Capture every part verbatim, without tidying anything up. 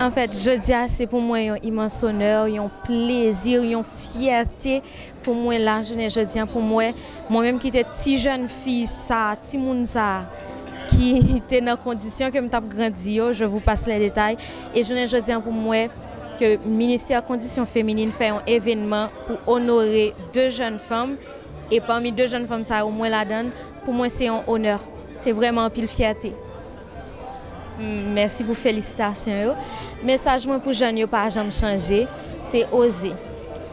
Anfèt, jodi a se pou mwen yon imans onè, yon plezi, yon fyète pou mwen la jounen jodi a, pou m wè mwen menm ki te ti jèn fi sa, timoun sa ki te nan kondisyon ke m t ap grandi yo, je vous passe les détails, e jounen jodi a pou m wè ke ministè kondisyon feminin fè yon evènman pou onore de jèn fanm, e pami de jèn fanm sa yo, mwen ladan l, pou mwen se yon onè, se vrèman anpil fyète. Mèsi pou felisitasyon yo. Mesaj mwen pou jèn yo pa janm chanje, se oze.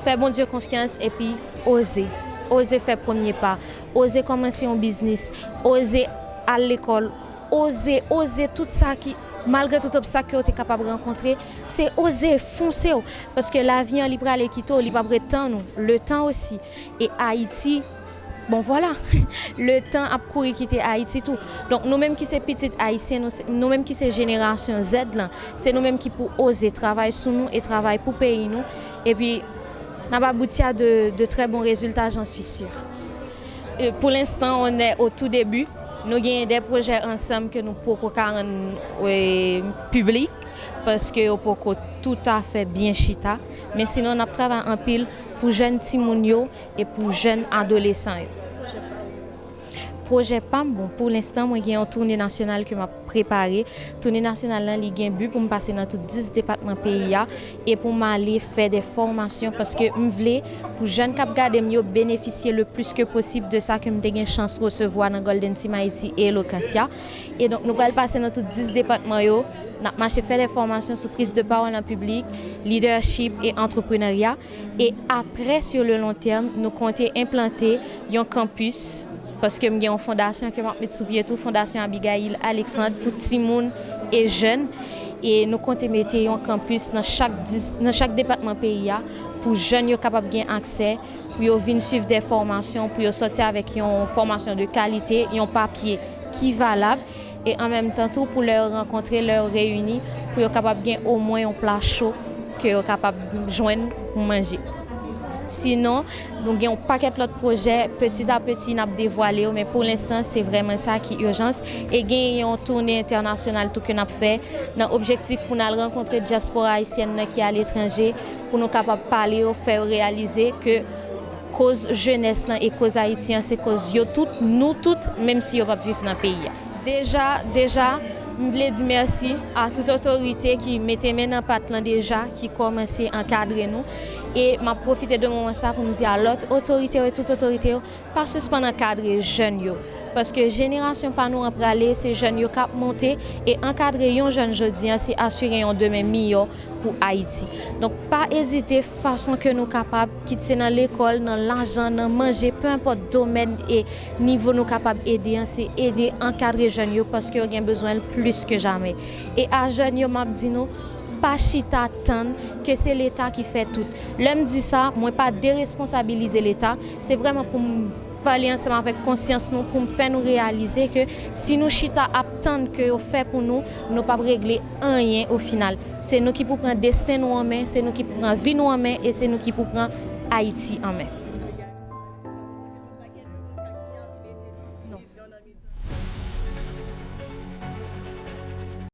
Fè Bondye konfyans epi oze. Oze fè premye pa. Oze kòmanse yon biznis. Oze al lekòl. Oze, oze tout sa ki, malgre tout obstak ke w te kapab rankontre, se oze, fonse w. Paske lavi an, li prale kite w, li p ap ret tann ou. Letan osi. E Ayiti, bon, vwala, letan ap kouri kite Ayiti tou. Donk, nou menm ki se pitit ayisyen, nou, se- nou menm ki se jenerasyon Z lan, se nou menm ki pou oze travay sou nou e travay pou peyi nou. Epi, n ap abouti a de, de très bons résultats, j'en suis sûre. Euh, pour l'instant, on est au tout début. Nou genyen de pwojè ansanm ke nou poko ka rann, euh, piblik, paske yo poko toutafè byen chita. Men sinon, n ap travay anpil pou jèn timoun yo e pou jèn adolesan yo. Pwojè pa m, bon, pou lenstan, mwen gen yon toune nasyonal ke m ap prepare. Toune nasyonal lan, li gen bi pou m pase nan tout dis depatman peyi a e pou m ale fè de fòmasyon, paske m vle pou jèn k ap gade m yo benefisye le plus que possible de sa ke m te gen chans resevwa nan Golden Team Haiti e Elokansya. E donk, nou pral pase nan tout dis depatman yo. N ap mache fè de fòmasyon sou priz de pawòl an piblik, leadership e antreprenarya. E apre, sur le long terme, nou konte enplante yon kanpis, paske m gen yon fondasyon ke m ap met sou pye tou, Fondasyon Abigail Alexandre, pou timoun e jèn. E nou konte mete yon kanpis nan chak dis- nan chak depatman peyi a, pou jèn yo kapab gen aksè, pou yo vin swiv de fòmasyon, pou yo sòti avèk yon fòmasyon de kalite, yon papye ki valab, e an menm tan tou pou lè yo rankontre, lè yo reyini, pou yo kapab gen omwen yon pla cho ke yo kapab jwenn pou manje. Sinon, nou gen yon pakèt lòt pwojè, petit à petit n ap devwale yo, men pou lenstan, se vrèman sa ki ijans. E gen yon toune entènasyonal tou ke n ap fè nan objektif pou n al rankontre dyaspora ayisyèn nan ki aletranje, pou nou kapab pale yo, fè yo reyalize ke koz jenès lan e koz Ayiti an, se koz yo tout, nou tout, menm si yo p ap viv nan peyi a. Deja, deja, m vle di mèsi a tout otorite ki mete men nan pat lan deja, ki kòmanse ankadre nou. E m ap pwofite de moman sa pou m di a lòt otorite yo e tout otorite yo, pa sispann ankadre jèn yo. Paske jenerasyon pa nou an prale, se jèn yo k ap monte, e ankadre yon jèn jodi an, se asire yon demen miyò pou Ayiti. Donk, pa ezite fason ke nou kapab, kit se nan lekòl, nan lajan, nan manje, pe enpòt domèn e nivo nou kapab ede an, se ede ankadre jèn yo, paske yo gen bezwen l plis ke jamè. E a jèn yo, m ap di nou, pa chita tann ke se Leta ki fè tout. Lè m di sa, mwen pa deresponsabilize Leta, se vrèman pou m pale ansanm avèk konsyans nou, pou m fè nou reyalize ke si nou chita ap tann ke yo fè pou nou, nou p ap regle anyen o final. Se nou ki pou pran desten nou an men, se nou ki pou pran vi nou an men, e se nou ki pou pran Ayiti an men.